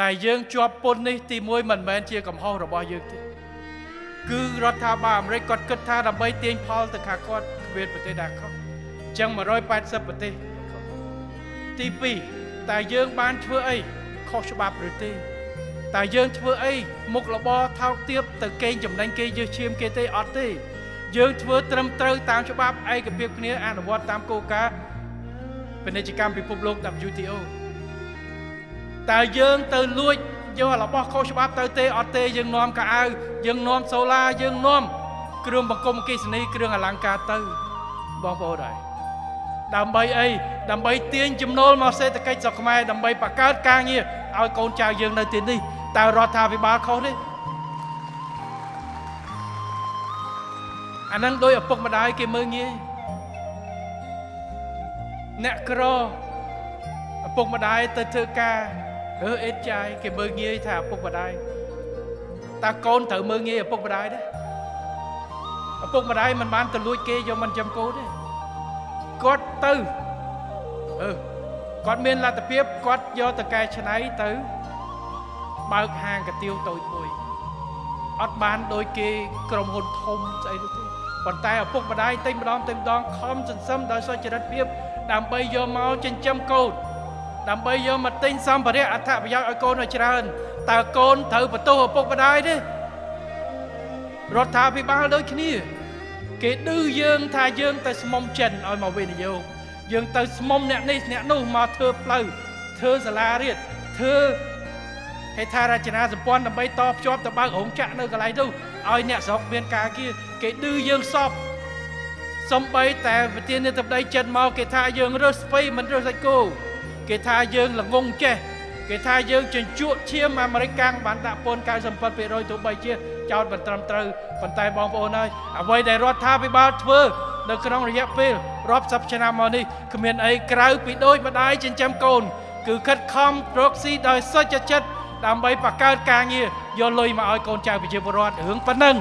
ដែលយើងជាប់ពន្ធនេះទី1មិនមែនជាកំហុសរបស់យើងទេគឺរដ្ឋាភិបាលអាមេរិកគាត់គិតថាដើម្បីទាញផលទៅខាងគាត់គ្មានប្រទេសណាខុសអញ្ចឹង180ប្រទេសទី2តើយើងបានធ្វើអីខុសច្បាប់ឬទេតើយើងធ្វើអីមុខរបរថោកទាបទៅកេងចំណេញគេยืดឈាមគេទេអត់ទេយើងធ្វើត្រឹមត្រូវតាមច្បាប់ឯកភាពគ្នាអនុវត្តតាមគោលការណ៍ពាណិជ្ជកម្មពិភពលោក WTO តើយើងទៅលួចយករបស់ខុសច្បាប់ទៅទេអត់ទេយើងនាំកៅអៅយើងនាំសូឡាយើងនាំគ្រឿងបង្គុំអគ្គិសនីគ្រឿងអលង្ការទៅបងប្អូនហើយដើម្បីអីដើម្បីទាញចំណូលមកសេដ្ឋកិច្ចស្រុកខ្មែរដើម្បីបង្កើតការងារឲ្យកូនចៅយើងនៅទីនេះតើរដ្ឋាភិបាលខុសទេអានឹងដោយឪពុកម្ដាយគេមើលងាយអ្នកក្រឪពុកម្ដាយទៅធ្វើការរើអេតចាយគេមើលងាយថាឪពុកម្ដាយតើកូនត្រូវមើលងាយឪពុកម្ដាយទេឪពុកម្ដាយមិនបានទៅលួចគេយកមិនចាំកូនទេគាត់ទៅគាត់មានលទ្ធភាពគាត់យកទៅកែច្នៃទៅបើកហាងកាទៀវតូចមួយអត់បានដូចគេក្រុមហ៊ុនធំស្អីនោះទេប៉ុន្តែឪពុកម្ដាយតែម្ដងតែម្ដងខំសន្សំដោយសុចរិតភាពដើម្បីយកមកចិញ្ចឹមកូនដើម្បីយកមកទិញសម្ភារៈអត្ថប្រយោជន៍ឲ្យកូនឲ្យច្រើនតើកូនត្រូវបន្ទោសឪពុកម្ដាយទេរដ្ឋាភិបាលដូចគ្នាគេឌឺយើងថាយើងទៅស្មុំចិនឲ្យមកវិនិយោគយើងទៅស្មុំអ្នកនេះអ្នកនោះមកធ្វើផ្លូវធ្វើសាលារៀនធ្វើហេដ្ឋារចនាសម្ព័ន្ធដើម្បីតភ្ជាប់ទៅបើករោងចក្រនៅកន្លែងនោះឲ្យអ្នកស្រុកមានការងារគេឌឺយើងសពសំបីតែប្រធានាធិបតីចិនមកគេថាយើងរើសស្ពៃមិនរើសសាច់គោគេថាយើងល្ងងចេះគេថាយើងជញ្ជក់ឈាមអាមេរិកកាំងបានដាក់ពន្ធ 97% ទោះបីជាចោតមិនត្រឹមត្រូវប៉ុន្តែបងប្អូនហើយអ្វីដែលរដ្ឋាភិបាលធ្វើនៅក្នុងរយៈពេលរាប់សិបឆ្នាំមកនេះគ្មានអីក្រៅពីដូចម្ដាយចិញ្ចឹមកូនគឺខិតខំរកស៊ីដោយសុចរិតចិត្តដើម្បីបង្កើតការងារយកលុយមកឲ្យកូនចៅប្រជាពលរដ្ឋរឿងប៉ុណ្ណឹង